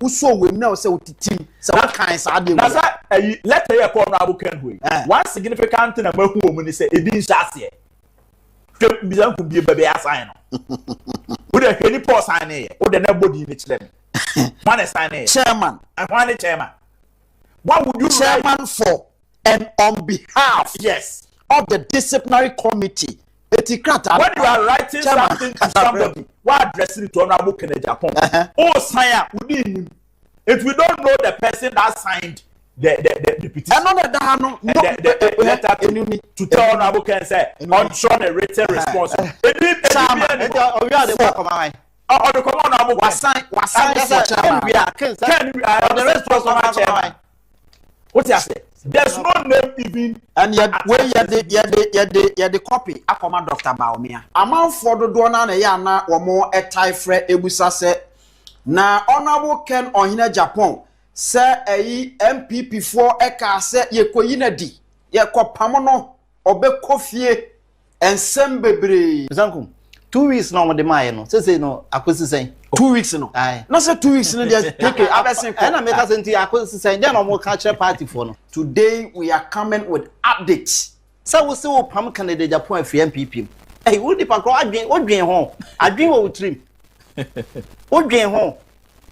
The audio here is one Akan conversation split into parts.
wosɔ wɔ mu na sɛ wotitim sɛ wokan saa deɛ Na wei a. sɛ ɛyi letter yɛ kɔ Honourable Ken hɔ yi, one significant thing na mahu wɔ mu ni sɛ ebi nhyɛ aseɛ. Hwɛ, bisa nkum bie baabi asan no, wode hwɛ nipa ɔsan ne yɛ, wode na bɔ din ne kyerɛ me, hwan na ɛsan ne yɛ? Chairman. Hwan ne chairman? Why would you write Chairman for and on behalf of the disciplinary committee, eti krataa When you are writing Chairman, something to somebody, why addressing it to Honourable Kennedy Agyapong? O sign a wodi nim. If we don't know the person that signed the petition, ɛno na ɛda ha no. the letter Enu ni. to tell Honourable Ken say ɔntwerɛ ne written response, ebi ebi Chairman. bi Nti ɔwi ade kɔ akɔma wan? Ɔde kɔmɔ Honourable Ken. Wasan for chairman. Ken wi a, Ken sɛ Ken ɔde response kɔmɔ ɔma akɔma chairman. wan? O ti ase, there is no name even. And yɛ wei yɛde copy akɔma Dr. Bawumia. Amanfoɔ dodoɔ naa na ɛyɛ ana wɔn ɛtae frɛ ebusa sɛ na Honourable Ken Ɔhene Agyapong sɛ ɛyi NPP foɔ ɛka sɛ yɛkɔyi na di yɛkɔ pam no, ɔbɛkɔ fie, nsɛm bebree. Bisankum, 2 weeks na ɔmo de maa yɛ no, sese no akosi sɛn? 2 weeks no. Aye. Na sɛ 2 weeks no deɛ, keke abɛsen kɔ. Ɛna meka sɛ nti akosi sɛn deɛ na ɔmo ka kyerɛ party foɔ no? Today we are coming with updates. Sɛ wo se wo pam Kennedy Agyapong afiri NPP mu, ɛyi wo nipa korɔ adwen, wodwen ho, adwen wɔ wo tirim, wodwen ho,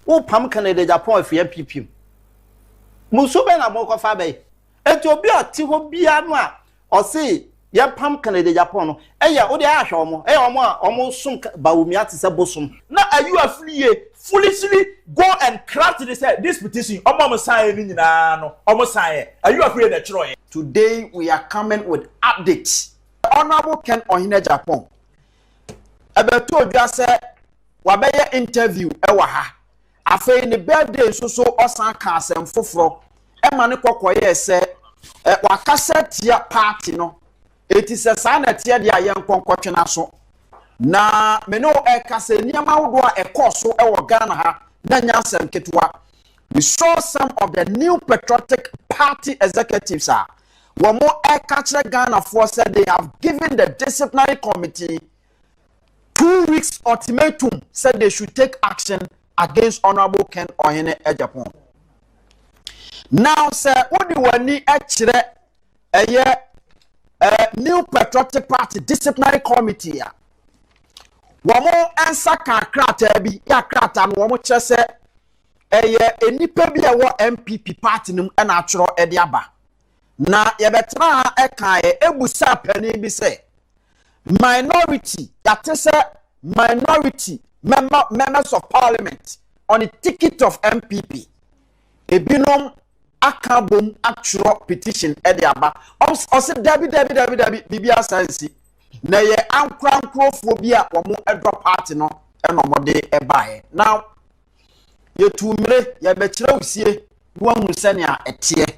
wo pam Kennedy Agyapong afiri NPP mu, musu bɛn na mo kɔfa bɛyi? Eti obi a ɔte hɔ biara no a ɔse yɛpam Kennedy Agyapong no, ɛyɛ wode ahwɛ ɔmo, ɛyɛ ɔmo a ɔmo som Bawumia te sɛ bosom. Na ayi afiri foolishly go and craft this this petition. Ɔmo a ɔmo sign yɛ ni nyinaa no, ɔmo sign yɛ, ayi afiri na ɛtwerɛ yɛ. Today we are coming with updates. Honourable Ken Ɔhene Agyapong ɛbɛto odwa sɛ wabɛyɛ interview ɛwɔ ha. Afei ne birthday nso so, ɔsan ka asɛm foforɔ ɛma ne kɔkɔ yɛ sɛ wakasa tia party no. Eti sɛ saa na ɛteɛ deɛ a, yɛn nkɔnkɔtwe n'aso. Na me ne wo ɛka sɛ nneɛma ahodoɔ a ɛkɔɔ so ɛwɔ Ghana ha na nyɛ asɛm ketewa. We saw some of the New Patriotic Party executives a wɔn ɛka kyerɛ Ghanafoɔ sɛ they have given the disciplinary committee 2 weeks ultimatum said they should take action against Honourable Ken Ɔhene Agyapong. Now sɛ wode w'ani kyerɛ ɛyɛ New Patriotic Party disciplinary committee a, wɔn nsa ka krataa bi yɛ krataa no, wɔn kyerɛ sɛ ɛyɛ nnipa bi a ɛwɔ NPP party no mu ɛna atwerɛ ɛde aba. Na yɛbɛtena ha ɛka yɛ ebusa panin bi sɛ minority, yàtɛ sɛ minority members of parliament on the ticket of NPP ebinom aka bom atwerɛ petition ɛde aba. Ɔsɛ dabi, dabi, dabi, dabi, biribi asa nsi na yɛ ankorankorɔfoɔ bi a wɔn ɛdɔ party no ɛna wɔn de ɛbaeɛ. Now yɛtu mmire yɛbɛkyerɛ osie na wɔn sɛnea ɛteɛ.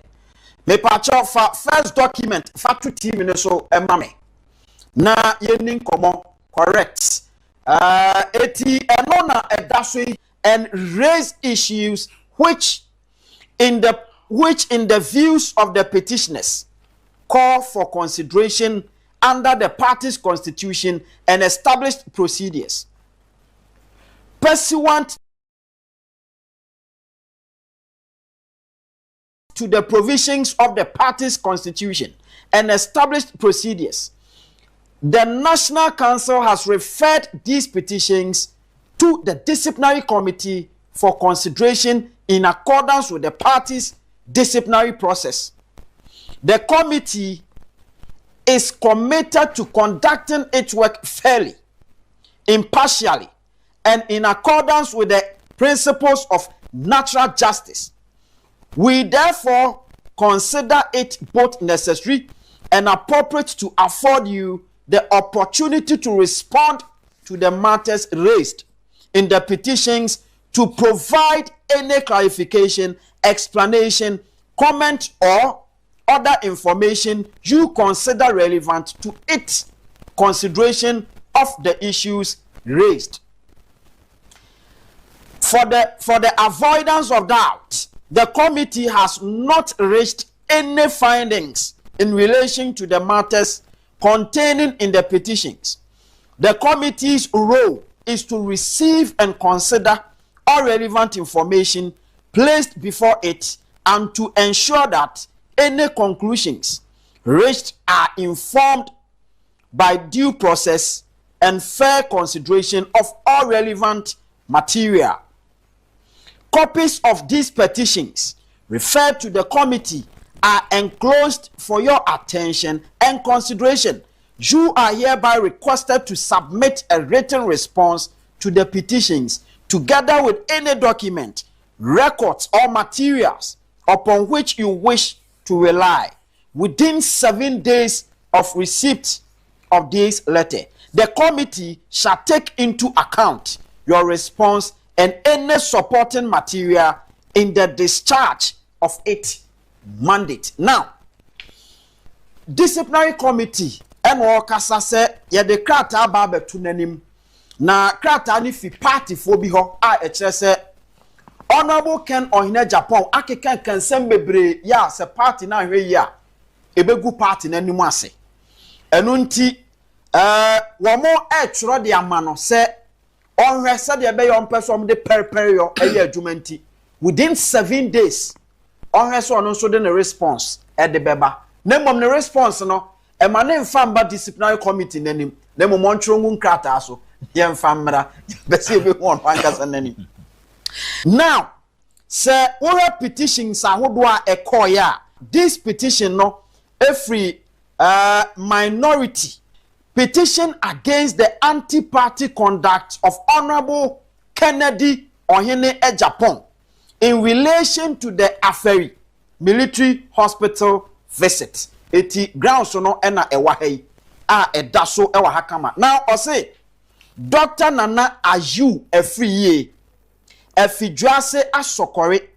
Mepakyɛw, fa first document fa to TV no so ɛma me na yɛni nkɔmɔ. Correct. Eti ɛno na ɛda so yi, and raise issues which in the views of the petitioners call for consideration under the party's constitution and established procedures. Pursuant to the provisions of the party's constitution and established procedures, the National Council has referred these petitions to the disciplinary committee for consideration in accordance with the party's disciplinary process. The committee is committed to conducting its work fairly, impartially, and in accordance with the principles of natural justice. We therefore consider it both necessary and appropriate to afford you the opportunity to respond to the matters raised in the petitions, to provide any clarification, explanation, comment, or other information you consider relevant to its consideration of the issues raised. For the avoidance of doubt, the committee has not reached any findings in relation to the matters containing in the petitions. The committee's role is to receive and consider all relevant information. placed before it and to ensure that any conclusions reached are informed by due process and fair consideration of all relevant material. Copies of these petitions referred to the committee are enclosed for your attention and consideration. You are hereby requested to submit a written response to the petitions together with any document, records, or materials upon which you wish to rely within 7 days of receipt of this letter. The committee shall take into account your response and any supporting material in the discharge of its mandate. Now, disciplinary committee ɛna ɔkasa sɛ yɛde krataa ba abɛto n'anim, na krataa no fi partyfoɔ bi hɔ a ɛkyerɛ sɛ Honourable Ken Ɔhene Agyapong akeka nsɛm bebree yɛ a sɛ party no ahwɛ yie a, ebegu party n'anim ase. Ɛno nti wɔn ɛretwerɛ de ama no sɛ ɔnhwɛ sɛdeɛ ɛbɛyɛ ɔmpɛ sɛ ɔmo de pɛrepɛre yɔ ɛyɛ adwuma, nti within 7 days ɔnhwɛ sɛ ɔno nso de ne response ɛde bɛba. Na mmom ne response no, ɛma ne nfa mba disciplinary committee n'anim, na mmom ɔntwerɛ ngu nkrataa so, yɛmfa mmra, yɛbɛsɛ yɛbɛhu ɔno ankasa n'anim. Now, sɛ wohwɛ petitions ahodoɔ a ɛkɔɔeɛ a, this petition no efiri minority petition against the anti-party conduct of Honourable Kennedy Ohene Agyapong in relation to the Aferi Military Hospital visit. Eti grounds no ɛna ɛwɔ ha yi a ɛda so ɛwɔ ha kama. Now ɔse Dr Nana Ayew Afriyie, Afidwase Asɔkɔre,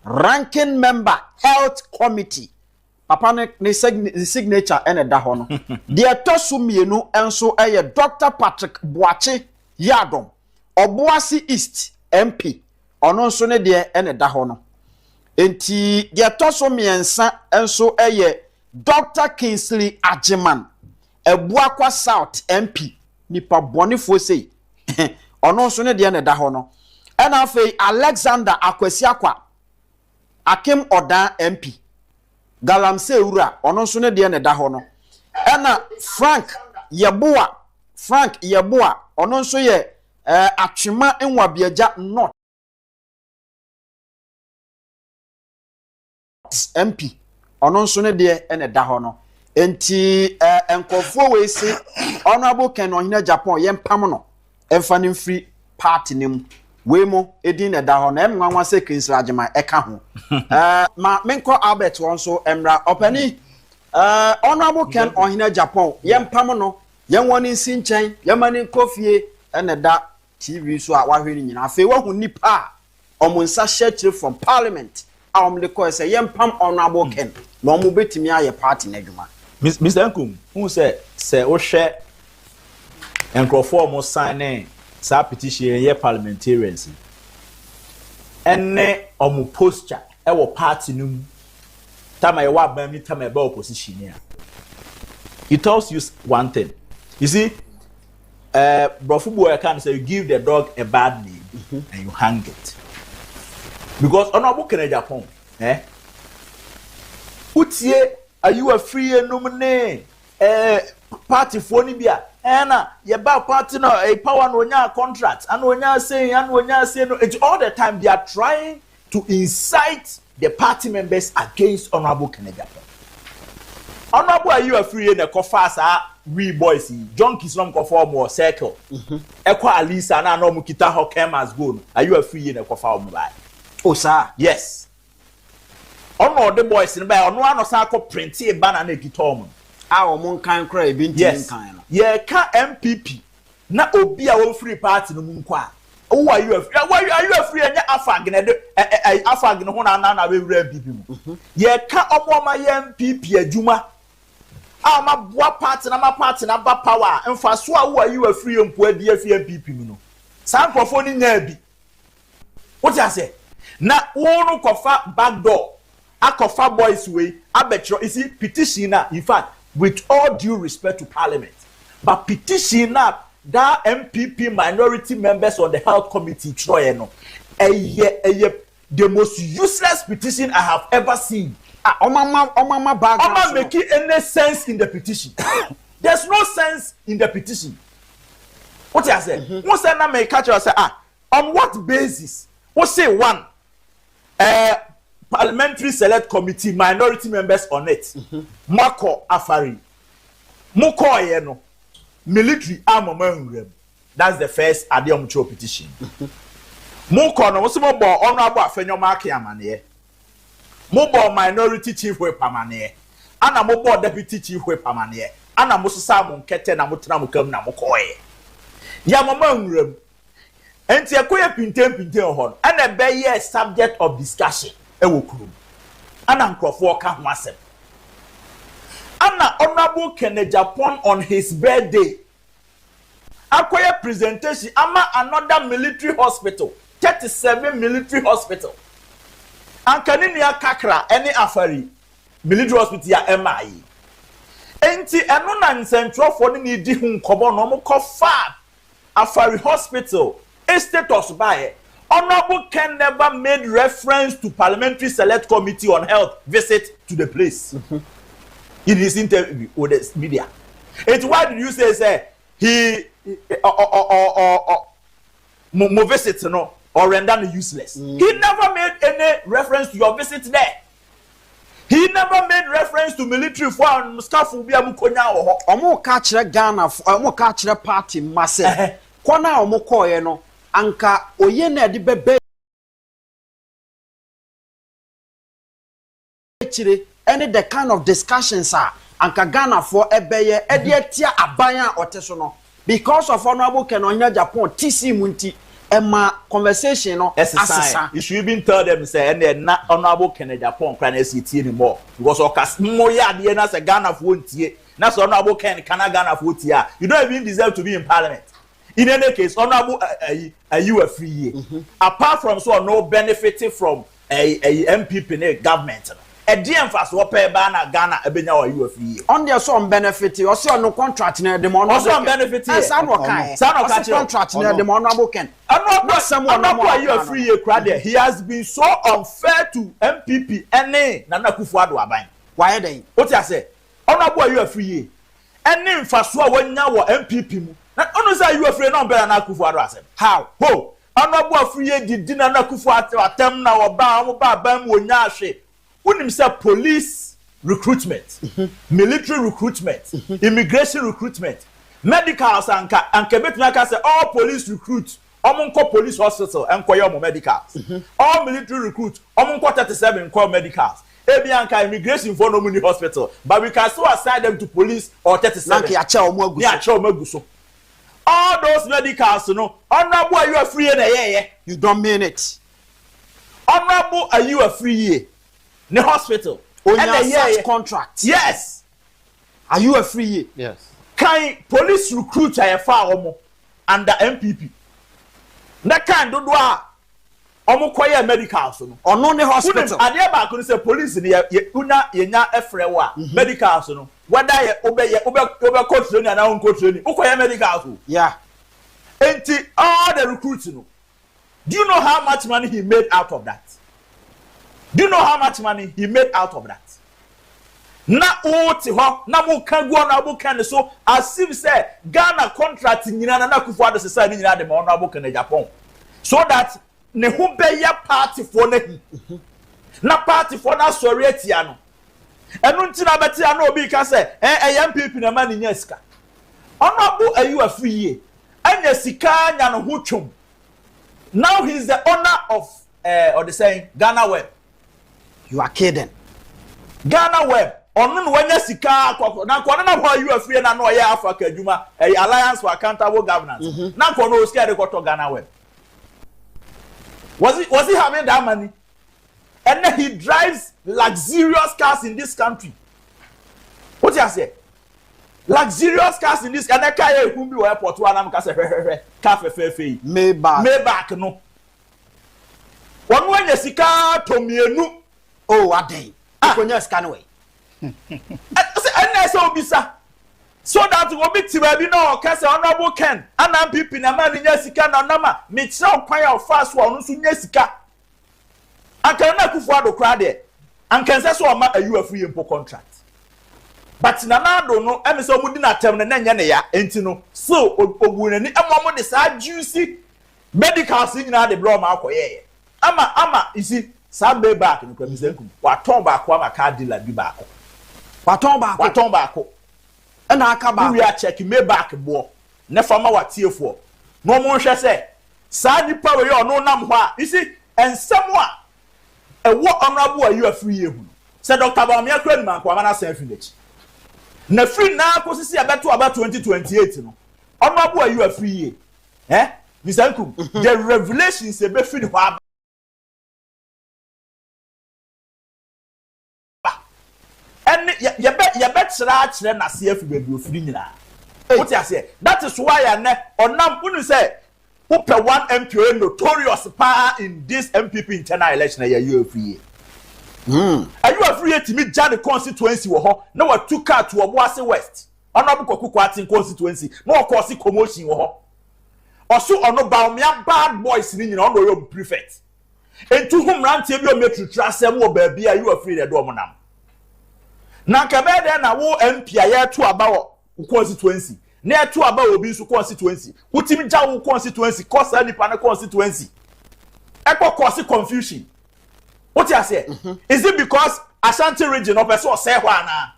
ranking member, Health Committee. Papa ne ne signature ɛna ɛda hɔ no. Deɛ ɛtɔ so mmienu nso ɛyɛ Dr Patrick Boakye Yadom, Ɔboase East MP, ɔno nso ne deɛ ɛna ɛda hɔ no. Nti deɛ ɛtɔ so mmiɛnsa nso ɛyɛ Dr Kingsley Agyeman, Abuakwa South MP, nipa bɔnefoɔ sei, ɔno nso ne deɛ na ɛda hɔ no. Ɛna afei Alexander Akwasi Akwa, Akim Ɔdan MP, galamsey wura, ɔno nso ne deɛ na ɛda hɔ no. Ɛna Frank Yeboa, Frank Yeboa, ɔno nso yɛ Atwima Nwabiagya North MP, ɔno nso ne deɛ ɛna ɛda hɔ no. Nti nkurɔfoɔ wei se Honourable Ken Ɔhene Agyapong, yɛn pam no ɛmfa no mfiri party no mu. Wei mu edin na ɛda hɔ na ɛmu nwanwa sɛ Kingsley Agyeman ɛka ho. Ma menkɔ Albert wɔn nso mmra. Ɔpɛni, Honourable Ken Ɔhene Agyapong, yɛn pam no, yɛn wɔn ne nsi nkyɛn, yɛn ma ne nkɔ fie, ɛna ɛda TV so a wahwɛ no nyinaa. Afei wahu nipa a wɔn nsa hyɛ akyire from parliament a wɔn de kɔɛ sɛ yɛn pam Honourable Ken na wɔn bɛtumi ayɛ party n'adwuma. Mr Nkum, hu sɛ wohwɛ nkurɔfoɔ a wɔn sign ne saa petition yɛ parliamentarians yi ɛne wɔn posture ɛwɔ party no mu time a yɛwɔ aban mu, time a yɛbɛ opposition ni a, it tells you one thing. You see, borɔfo bu a yɛka no sɛ you give the dog a bad name and you hang it, because Honourable Ken Agyapong, wotie Ayew Afriyie enum ne partyfoɔ no bi a ɛna yɛba party no power na onya contract ana onya saying ana onya saying no. It's all the time they are trying to incite the party members against Honourable Kennedy Agyapong. Honourable Ayew Afriyie na ɛkɔfa saa wee boys yi, junkies na ɔmo kɔfa ɔmo wɔ Circle ɛkɔ Alisa na ɔmo kita hɔ Ken must go no. Ayew Afriyie na ɛkɔfa ɔmo baa. O saa? Yes, ɔno ɔde boys no baa, ɔno ano san akɔ print banner na ekita ɔmo. A wɔn nkan koraa ebi ntumi nkan no. Yɛka NPP na obi a wɔfiri party no mu nkɔ a owó Ayew Afriyie, wɔn Ayew Afriyie nyɛ Afag na ɛde ɛ ɛ Afag ne ho na anan na abɛwura NPP mu. Yɛka ɔmo ɔmo ayɛ NPP adwuma a ɔmo aboa party na ama party na aba power a nfaso a wo Ayew Afriyie mpo adi afi NPP mu no, saa nkurɔfoɔ no nyaa bi. Wote ase na wɔn no kɔfa back door akɔfa boys wei abɛkyerɛ. You see, petition na, in fact, with all due respect to parliament, but petition na that NPP minority members on the Health Committee twerɛ no, ɛyɛ The most useless petition I have ever seen. Ah, ɔmama background. Ɔma making any sense in the petition. There's no sense in the petition. What you say? Mo sɛ na meka kyerɛ sɛ, ah, on what basis? Wo say one parliamentary select committee, minority members on it. Mo akɔ Afari, mo kɔɔyɛ no, military ama mo anwura mu. That's the first adeɛ ɔmo kyerɛ petition. Mo kɔ no, mo sɛ mo bɔ Honourable Afenyo-Markin amaneɛ, mo bɔ minority chief whip amaneɛ, ana mo bɔ deputy chief whip amaneɛ, ana mo sisa mo nkɛtɛ na mo tena mo kam na mo kɔɔyɛ yamama nwura mu. Nti ɛkɔ yɛ pinten pinten wɔ hɔ no, ɛna ɛbɛyɛ subject of discussion ɛwɔ kurom, ana nkurɔfoɔ ka ho asɛm, ana Honourable Kennedy Agyapong on his birthday akɔyɛ presentation ama another military hospital, 37 Military Hospital. Anka ne nua kakra ɛne Afari Military Hospital a ɛma yi. Nti ɛno na nsɛntwerɛfoɔ no ne di ho nkɔmɔ na wɔn kɔ fa Afari Hospital status baayɛ. Honourable Ken never made reference to parliamentary select committee on health visit to the place in his interview with the media. Eti why did you say he or mo visit no or render no useless? He never made any reference to your visit there. He never made reference to military for and staff bi a mo konya wɔ hɔ. Ɔmo ka kyerɛ Ghana, ɔmo ka kyerɛ party mma sɛ kɔ na ɔmo kɔɔɛ no, anka oye na ɛde bɛbɛ akyire, ɛne the kind of discussions a anka Ghanafoɔ ɛbɛyɛ ɛde atia aban a ɔte so no, because of Honourable Ken Ohene Agyapong TC mu nti, ɛma conversation no asesa. You should even tell them say ɛnna ɛna Honourable Ken Agyapong kora na ɛsi tie ni more, because ɔka mo yɛ adeɛ na sɛ Ghanafoɔ ntie na sɛ Honourable Ken kana Ghanafoɔ tie a, you don't even deserve to be in parliament. In any case, Honourable ɛyi Ayew Afriyie, apart from so ɔno benefit from ɛyi ɛyi NPP ne government no, ɛdeɛ nfasoɔ pɛɛ baa na Ghana ɛbɛnya wɔ Ayew Afriyie? Ɔn deɛ sɛ ɔn benefit, ɔsɛ ɔno contract na ɛde ma ɔno. Ɔsɛ ɔn benefit yɛ. Saa na ɔka yɛ. Saa na ɔka ɔsɛ kyerɛ. Contract na ɛde ma Honourable Ken. Honourable N'asɛm wɔ Honourable n'ɔmo Ayew aka no. Afriyie kura deɛ, he has been so unfair to NPP ɛne Nana Akufo-Addo aban. Wayɛ dɛn? O ti ase, Honourable Ayew Afriyie ɛne nfaso a wanya wɔ NPP mu na ɔno sɛ Ayew Afriyie na ɔbɛn Nana Akufo-Addo asɛm. How? Ho Honourable Afriyie didi Nana Akufo atɛm na ɔba ɔmo ba aban mu onya ahwe. Wonim sɛ police recruitment, military recruitment, immigration recruitment, medicals, anka ebetumi aka sɛ all police recruit, ɔmo nkɔ police hospital nkɔyɛ ɔmo medicals, all military recruit, ɔmo nkɔ 37 nkɔ medicals. Ebi anka immigration fo no mu ni hospital, but we can still assign them to police or 37. Na nka yɛakyɛ ɔmo agu Ní so. akyɛ ɔmo agu so. All those medicals no, Honourable Ayew Afriyie na ɛyɛyɛ. You don't mean it. Honourable Ayew Afriyie ne hospital Onya ɛna such ɛyɛyɛ. contract? Yes. Ayew Afriyie? Yes. Kan police recruit a yɛfa wɔn under NPP na kan dodoɔ a wɔn kɔyɛ medicals no. Ɔno ne Wunim hospital. Adeɛ baako no sɛ police ni yɛ yɛ una yɛnya ɛfrɛ wo a, medicals no, whether yɛ wobɛ yɛ wobɛ wobɛkɔ training anaa wonkɔ training, wokɔyɛ medicals o. Nti all the recruits no, do you know how much money he made out of that? Do you know how much money he made out of that? Na wote hɔ na mo ka gu Honourable Ken so as if sɛ Ghana contract nyinaa na Akufo Addo sisa ne nyinaa de ma Honourable Ken Agyapong so that ne ho bɛyɛ partyfoɔ n'ahi na partyfoɔ n'asɔre atia no. Ɛno nti na bɛte ano obi ka sɛ ɛyɛ NPP na ɛma ne nya sika. Honourable Ayew Afriyie ɛnya sika nya ne ho twom. Now he is the owner of ɔde sɛn, Ghana Web. You are kidding. Ghana Web, ɔno na wanya sika akɔkɔ na nkɔ no na hɔ Ayew Afriyie na na ɔyɛ Africa adwuma, ɛyɛ Alliance for Accountable Governance, na nkɔ no osika yɛde kɔtɔ Ghana Web. Was he having that money? And then he drives luxurious cars in this country. What you say, luxurious cars in this, ɛnɛ car yɛ ehun bi wɔ airport wa anam kasa hwɛhwɛhwɛ, car fɛfɛɛfɛ yi. Maybach. Maybach no, wɔn anya sika tɔ mmienu. Oh, adan? Ah. Okonya sika no wɛ? Ɛsɛ ɛnna ɛsɛ obisa so that obi ti baabi na ɔka sɛ Honourable Ken ana NPP na ma ne nya sika na ɔnam a mekyerɛ kwan a ɔfa so a ɔno nso nya sika. Anka Nana Akufo Addo koraa deɛ, anka ɛnsɛ sɛ ɔma Ayew Afriyie mpo contract. But Nana Addo no, ɛmi sɛ wɔn di n'atɛm no na ɛnyɛ ne ya, nti no, still obuu n'ani ɛma wɔn de saa juicy medicals yi nyinaa de brɛ wɔn akɔyɛɛyɛ. Ama, ama, you see, saa Maybach no koraa, Mister Nkum, watɔn baako ama car dealer bi baako. Watɔn baako? Watɔn baako. Ɛna aka baako. Wowie a check Maybach boɔ na fa ma w'atiefoɔ na wɔn nhwɛ sɛ saa nipa wei a ɔno nam hɔ a, you see, nsɛm a ɛwɔ Honourable Ayew Afriyie ho no, sɛ Doctor Bawumia koraa nim a anka wama no asan afiri n'akyi. Na firi nnɛ ara kɔsi sɛ yɛbɛto aba 2028 no, Honourable Ayew Afriyie, eh, Mister Nkum, the revelations ɛbɛfiri ne hɔ aba. Ɛne yɛbɛ yɛbɛkyerɛ akyerɛ n'ase afi baabi ofiri nyinaa. Wote aseɛ? That is why ɛnɛ ɔnam wonu sɛ wopɛ one MP ɔyɛ notorious paa in this NPP internal election ɛyɛ Ayew Afriyie. Ayew Afriyie tumi gya ne constituency wɔ hɔ na watu car to Obuasi West, Honourable Kwaku Kwarteng constituency na ɔkɔɔ se commotion wɔ hɔ. Ɔso ɔno Bawumia bad boys ne nyinaa ɔno ɔyɛ ɔmo prefect. Nti hu mmeranteɛ bi a wɔyɛ turutura asɛm wɔ baabi a you afiri na ɛde wɔn nam. Na nka ɛbɛyɛ dɛn na wo MP a yɛreto aba wɔ wo constituency na yɛto aba wɔ obi nso constituency, wotumi gya wo constituency kɔ saa nipa no constituency ɛkɔ cause confusion. Wote aseɛ? Is it because Ashanti region ɔpɛ sɛ ɔsɛe hɔ anaa?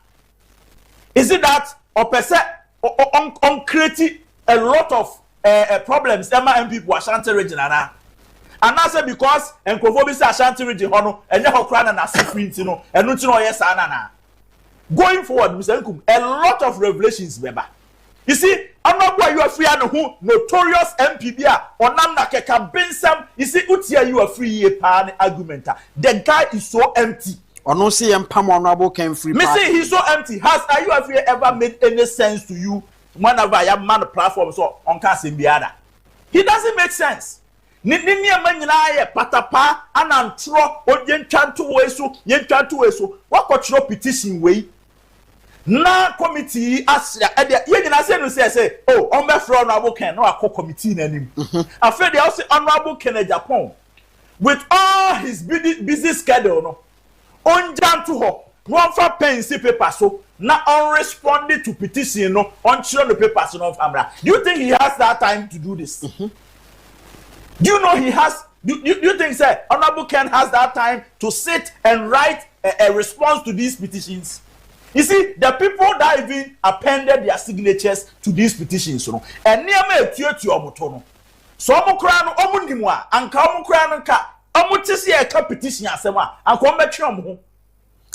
Is it that ɔpɛ sɛ ɔn create a lot of problems ɛma NPP wɔ Ashanti region anaa? Anaasɛ because nkurɔfoɔ bi sɛ Ashanti region hɔ no ɛnyɛ hɔ koraa na n'ase firi nti no ɛno nti na ɔyɛ saa no anaa? Going forward, Mr. Nkum, a lot of revelations bɛba. You see, Honorable Ayew Afriyie ne ho notorious MP bi a ɔnam na kɛkɛ bensɛm. You see, wotie Ayew Afriyie yie paa ne argument a, the guy is so empty. Ɔno se yɛn pam Honorable Ken free Me say he's so empty. Has Ayew Afriyie ever made any sense to you whenever yɛama no platform so ɔnka asɛm biara da? He doesn't make sense. Ne nneɛma nyinaa yɛ patapaa ana ntorɔ, yɛntwa nto wei so, yɛntwa nto wei so. Wakɔtwerɛ petition wei na committee yi asra ɛdeɛ yɛn nyinaa sɛ no sɛ sɛ oh ɔmbɛfrɛ Honorable Ken na wakɔ committee n'anim. Afei deɛ ɔsɛ Honorable Ken Agyapong with all his busy, busy schedule no, ɔngya nto hɔ na ɔmfa pen si paper so na ɔnrespond to petition no, ɔnkyerɛ no paper so na ɔmfa mmra. Do you think he has that time to do this? Do you know he has do you think say Honorable Ken has that time to sit and write a response to these petitions? You see, the people that even appended their signatures to these petitions no, nneɛma etuatua ɔmo to no, so ɔmo koraa no ɔmo nim a anka ɔmo koraa no nka ɔmo te sɛ yɛka petition asɛm a anka ɔmo bɛtwe ɔmo ho.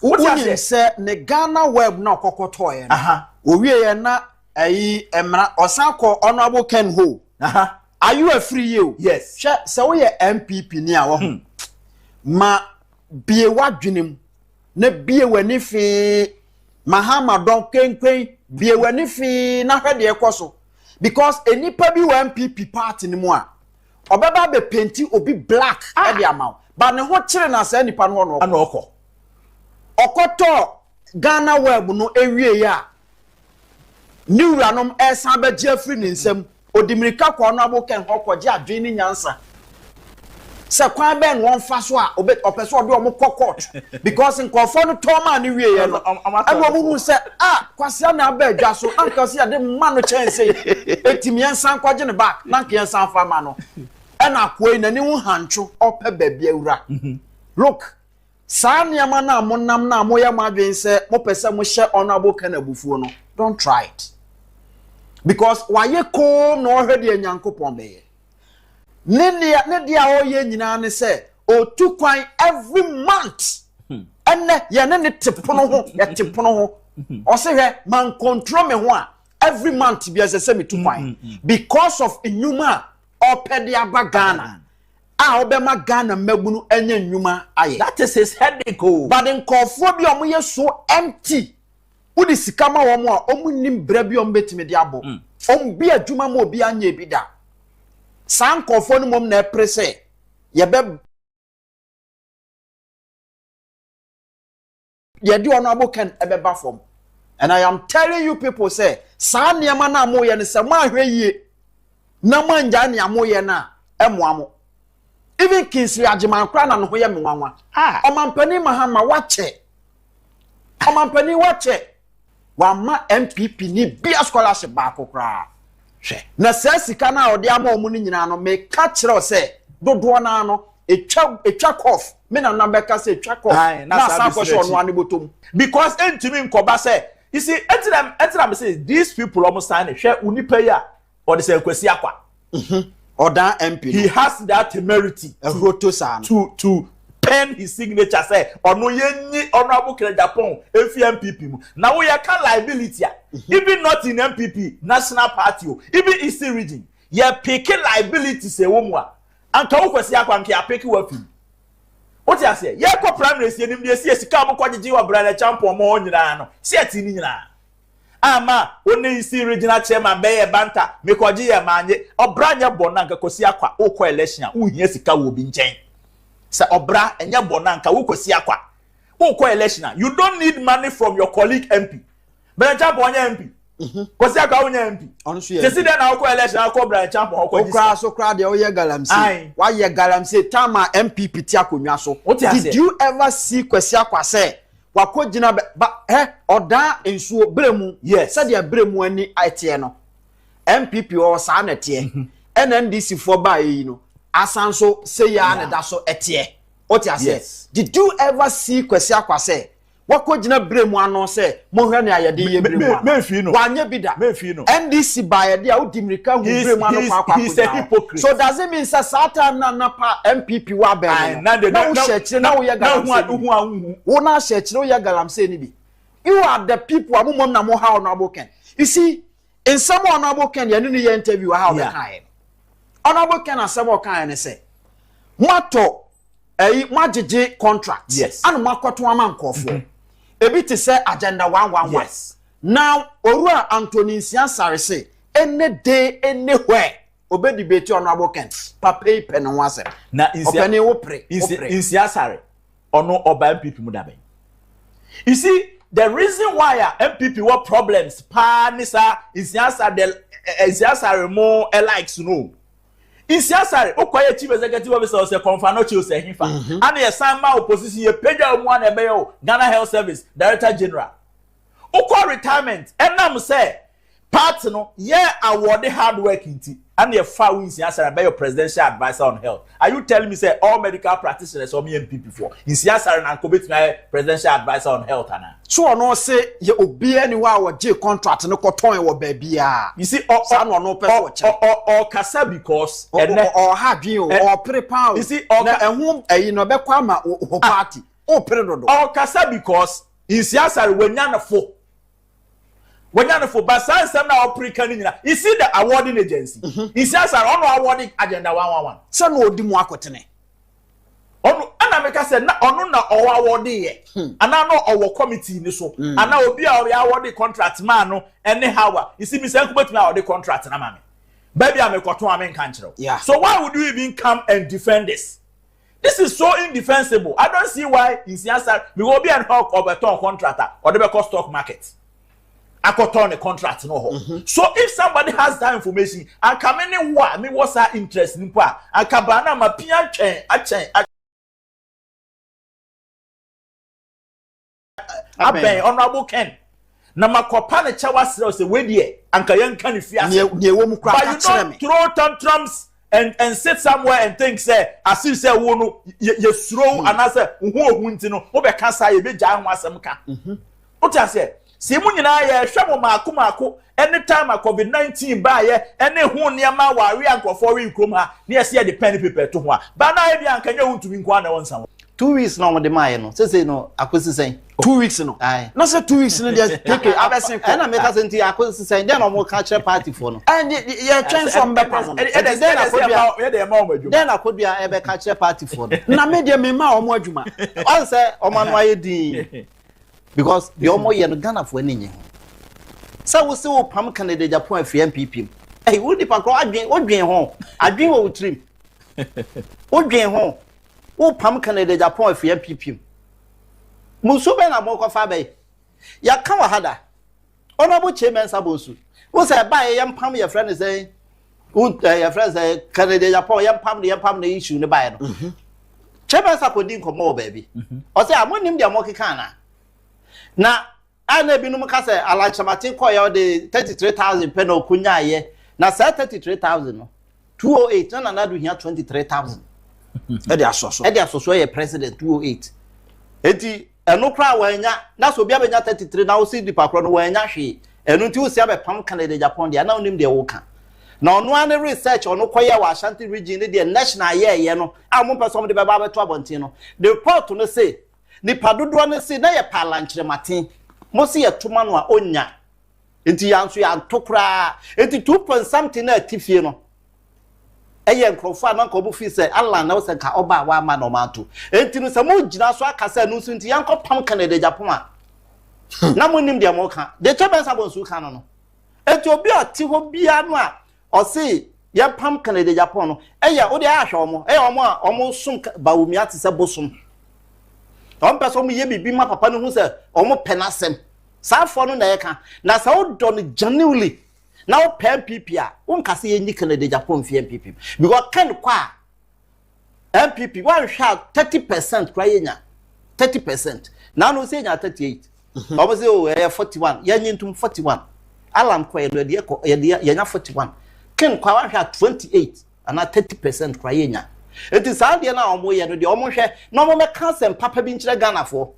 Wote Wonim aseɛ? sɛ ne Ghana web na ɔkɔkɔ tɔɔyɛ no, owie yɛ na ɛyi mmara ɔsan kɔ Honorable Ken ho. Ayew Afriyie o. Hwɛ sɛ woyɛ NPP ni a wɔ ho ma bie w'adwene mu na bie w'ani fee Mahama dɔn kenkwen bie w'ani fee na hwɛ deɛ ɛkɔ so because enipa bi wɔ NPP party no mu a ɔbɛba abɛpenti obi black ɛde ama wo ba ne ho kyerɛ na saa nipa no hɔ na ɔkɔ. Ɛna ɔkɔ. Ɔkɔtɔɔ Ghana web no ewie a ne wuranom ɛsan bɛgye afiri ne nsam, ɔdi mmirika kɔ Honorable Ken hɔ kɔgye adwene ne nyansa sɛ kwan bɛn na wɔmfa so a ɔbɛ ɔpɛ sɛ ɔde wɔn kɔ court because nkurɔfoɔ no tɔn maa ne wieɛ no ɛna wɔn hu sɛ a kwasia na aba adwa so anka sɛ yɛde ma no kyɛnse eti yɛnsan kɔgye ne back na nka yɛnsan fa ma no ɛna akoa yi n'ani ho hantwo ɔpɛ baabi awura. Look, saa nneɛma no a monam no a moyɛ mo adwene sɛ mopɛ sɛ mohyɛ Honorable Ken abufuo no, don't try it because wayɛ koom na ɔhwɛ deɛ Nyankopɔn bɛyɛ. Ne nea ne deɛ a ɔyɛ nyinaa ne sɛ ɔtu kwan every month. Ɛnɛ yɛne ne te pono ho, yɛte pono ho, ɔse hwɛ man control me ho a every month bi ɛsɛ sɛ metu kwan because of nnwuma a ɔpɛ de aba Ghana a ɔbɛma Ghana mmabunu anya nnwuma ayɛ. That is his headache o. But nkurɔfoɔ bi a wɔyɛ so empty, wode sika ma wɔn a wɔn nim brɛ bi a wɔn bɛtumi de abɔ. Wɔn bi adwuma ma obi anyɛ bi da. Saa nkurɔfoɔ no mmom na ɛpere sɛ yɛbɛ yɛde Honorable Ken ɛbɛba fam. And I am telling you people sɛ saa nneɛma no a moyɛ no sɛ moahwɛ yie na moangyae nea moyɛ no a ɛmmoa mo. Even Kingsley Agyeman koraa na ne ho yɛ me nwanwa. Ah. Ɔmampanin Mahama wakyɛ. Ɔmampanin wakyɛ. Wamma NPP ni bia scholarship baako koraa. Hwɛ. Na saa sika no a ɔde ama wɔn no nyinaa no, meka kyerɛ wo sɛ dodoɔ no ara no, etwa etwa kɔf. Me nana bɛka sɛ etwa kɔf Aye, na na saa asan bɛsi akɔhyɛ ɔno n'akyi. ara ne bɔtɔ mu. Because entumi nkɔba sɛ, you see, enti na enti na me say these people ɔmo sign hwɛ wo nipa yi a ɔde sɛ Kwesi Akwa. Ɔdan MP He no. has that temerity to Ahuro to saa no. to pen his signature sɛ ɔno yɛnyi Honourable Kenneth Agyapong efi NPP mu. Na woyɛ ka liability a, even not in NPP national party o, even Eastern region, yɛ peke liability sɛ ɛwɔ mu a, anka wo Kwesi Akwa anka yɛapeke wo afi mu. Wote aseɛ? Yɛkɔ primaries yɛnim deɛ ɛsi yɛ sika a wɔkɔ gyegye wɔ Brian Acheampong hɔ nyinaa no, sɛ yɛte ne nyinaa. Ama wo ne Eastern regional chairman bɛyɛ banta, mekɔgye yɛ manye. Ɔbra nyɛ bɔ no anka Kwasi Akwa wokɔ election a wohia sika wɔ obi nkyɛn. Sɛ ɔbra ɛnyɛ bɔ no anka wo Kwasi Akwa wokɔ election a you don't need money from your colleague MP. Brian Acheampong ɔnyɛ MP. Kwasi Akwa wonyɛ MP. Ɔno nso yɛ Sisi MP. dɛn na wokɔ election akɔ Brian Acheampong hɔ kɔgye Wokora sika. so koraa deɛ woyɛ galamsey. Aye. Woayɛ galamsey time a NPP te akonnwa so. Wote Did aseɛ? you ever see Kwasi Akwa sɛ wakɔgyina bɛ ba hɛ ɔdaa nsuo berɛ mu? Yes. Sɛdeɛ berɛ mu ani ɛteɛ no, NPP ɔwɔ saa na ɛteɛ. Ɛna NDC foɔ baeɛ yi no, asan so sei ara na Yeah. ɛda so ɛteɛ. Wote aseɛ? Yes. Did you ever see Kwasi Akwa sɛ wakɔgyina berɛ mu ano sɛ monhwɛ nea yɛde yɛ berɛ mu ano? Memfii no. Wanyɛ bi da. Memfii no. NDC baeɛ deɛ a wodi mmirika hu berɛ mu ano kɔ akɔ He's a akɔgyina hɔ. hypocrite. So does it mean sɛ saa time na na pa NPP wɔ abɛn Aye, no na no de na wohyɛ akyire na woyɛ na hu a galamsey no bi? hu a wohu. Wo na ahyɛ akyire woyɛ galamsey no bi. You are the people a mo mmom na mo ha Honourable Ken. You see, nsɛm a Honourable Ken yɛne no yɛ interview ha a ɔbɛkaeɛ no. Honourable Ken asɛm a ɔkaeɛ ne sɛ, moatɔ ɛyi moagyegye contract Yes. ana moakɔto ama nkurɔfoɔ. Ebi te sɛ Agenda 111. Yes. Now, Owura Anthony Nsia Sare se, any day, anywhere, obe debate Honourable Ken. Papa yi pɛ ne ho asɛm. Na nsia Ɔpɛni wo pere, wo nsia pere. nsia sare ɔno ɔba NPP mu dabɛn. You see the reason why a NPP wɔ problems paa ne saa nsia sare the nsia sare mo likes no. Nsia sare okɔ yɛ chief executive officer ɔsɛ kɔnfa no kye ɔsɛ hefa. Ana yɛ san ma opposition yɛ pagya ɔmo ana ɛbɛyɛ o Ghana Health Service Director General. Okɔ retirement ɛnam sɛ party no yɛ awɔde hard work nti ɛna yɛfa wo Nsia Sare bɛyɛ presidential adviser on health. Are you telling me say all medical practitioners ɔmo yɛ NPP foɔ Nsia Sare na nka obetumi ayɛ presidential adviser on health ana? So ɔno se yɛ obiara ni hɔ a wɔgye contract no kɔtɔn wɔ baabiara. You see ɔ Saa na ɔno pɛ sɛ ɔkyerɛ. ɔ ɔ ɔkasa because ɛnɛ Ɔha adwene o, ɔpere paa o. You see, ɔka- Na ɛho ɛyi no ɛbɛkɔ ama wo party. Ɔpere dodo. Ɔkasa because Nsia Sare wanya ne fo. Wanya ne fo but saa nsɛm na ɔpere ka ne nyina. You see the awarding agency. Nsia Sare ɔno awarding Agenda 111. Sɛ na ɔdi mu akotene. Ɔno ɛna meka sɛ na ɔno na ɔwɔ awɔde yɛ anaa na ɔwɔ committee ni so anaa obi a ɔyɛ awɔde contract maa no ɛne hawa. You see, Mr. Nku betumi awɔde contract na ma me baabi a mekɔtɔn a menka nkyerɛw. So why would you even come and defend this? This is so indefensible. I don't see why Nsia Sare because obi a na ɔbɛtɔn contract a ɔde bɛkɔ stock market akɔtɔn ne contract no hɔ. So if somebody has that information, anka me ne wo a mewɔ saa interest ni mpo a anka baa na ma pia twɛn akyɛn abɛn Honourable Ken na makɔpa ne kyɛw asrɛ sɛ wei deɛ anka yɛnka ne fi ase. Nea ɛwɔ mu koraa But ka you kyerɛ don't me. throw tantrums and sit somewhere and think say as if say wo no yɛ suro anaasɛ wo ho ohu nti no wobɛka saa yɛbɛgyaa ho asɛm ka. Wote aseɛ sɛ mu nyinaa yɛhwɛ mo maako maako anytime a COVID-19 baayɛ ɛne ho nneɛma wɔawe a nkurɔfoɔ we kurom ha ne yɛsɛ yɛde pen ne paper to ho a ba na ayɛ bi anka nyɛ wo ntumi nko ara na ɛwɔ nsa ho. 2 weeks na ɔmo de maa yɛ no, sese no akosi sɛn? 2 weeks no. Aye. Na sɛ 2 weeks no deɛ keke abɛsen kɔ. Ɛna meka sɛ nti akosi sɛn dɛn na ɔmo ka kyerɛ party foɔ no? Ɛn yɛtwɛn sɛ ɔmo bɛpa mo no. Ɛdɛ dɛn na Kodua- yɛde ɛma wɔn adwuma. Dɛn na Kodua ɛbɛka kyerɛ party foɔ no? Na me deɛ me ma ɔmo adwuma. Ɔn sɛ ɔmo ano ayɛ din because deɛ ɔmo yɛ no Ghanafoɔ ani nye ho sɛ wo se wo pam Kennedy Agyapong afiri NPP mu. Ɛyi wo nipa korɔ adwen wodwen ho, adwen wɔ wo tirim, wodwen ho wo pam Kennedy Agyapong afiri NPP mu. Musuo bɛn na mo kɔfa bɛyi yɛka wɔ ha da? Honourable Kyei Mensah Bonsu wo sɛ ɛbaa yɛ mpam yɛfrɛ no sɛn? Yɛfrɛ sɛ Kennedy Agyapong, yɛmpam no, yɛmpam no issue no baeɛ no, Chairman Sako di nkɔmmɔ wɔ baabi, ɔsɛ a monim deɛ mokeka ana na a na ebinom ka sɛ Alan Kyerematen kɔɔyɛ, ɔde 33,000 pɛ na ɔkɔnyaayɛ, na saa 33,000 no, 208 na Nana Addo hia 23,000 ɛde asɔ so. Ɛde asɔ so yɛ president 208. Eti ɛno koraa wɔanya na sɛ obi abɛnya 33 na wosi nipa korɔ no wɔanya hwee. Ɛno nti wosi abɛpam Kennedy Agyapong deɛ, na wonim deɛ woka. Na ɔno ara ne research ɔno kɔyɛ wɔ Ashanti Region ne deɛ national yɛɛyɛ no a wɔn mpɛ sɛ wɔn de bɛba abɛto abɔnten no, the report no se nipa dodoɔ no se na yɛ pa Alan Kyerematen mo se yɛ toma no a ɔnya, nti yɛn nso yɛanto koraa. Nti two point something na ɛte fie no ɛyɛ nkurɔfoɔ a na nka wɔn fi sɛ Alan na wɔsɛ nka ɔba a wama na wɔn ato. Nti no sɛ mo gyina so aka sɛ ɛno nso nti yɛnkɔ pam Kennedy Agyapong a, na mo nim deɛ mo ka deɛ kyɛ bɛnsa bɔ nsu ka no. Nti obi a ɔte hɔ biara no a ɔse yɛpam Kennedy Agyapong no, ɛyɛ o deɛ ahwɛ wɔn, ɛyɛ wɔn a wɔn som Bawumia te sɛ bosom. Wɔn pɛ sɛ wɔn yɛ biribi ma papa no ho sɛ wɔn pɛ n'asɛm. Saa afoɔ no na ɛka na sɛ wodɔ no genuinely na wopɛ NPP a, wonka sɛ yɛnyi Kennedy Agyapong mfi NPP, because Ken kɔ a, NPP wanhwɛ a 30% kora yɛnya 30% na ano sɛ yɛnya 38. Wɔn sɛ o ɛyɛ 41, yɛnyi ntom 41. Alan kɔ yɛ no, yɛde kɔ yɛde yɛnya 41. Ken kɔ a, wanhwɛ a 28 anaa 30% kora yɛnya. Eti saa deɛ no a wɔn yɛ no deɛ, wɔn hwɛ na wɔn bɛka asɛm papa bi nkyerɛ Ghanafoɔ,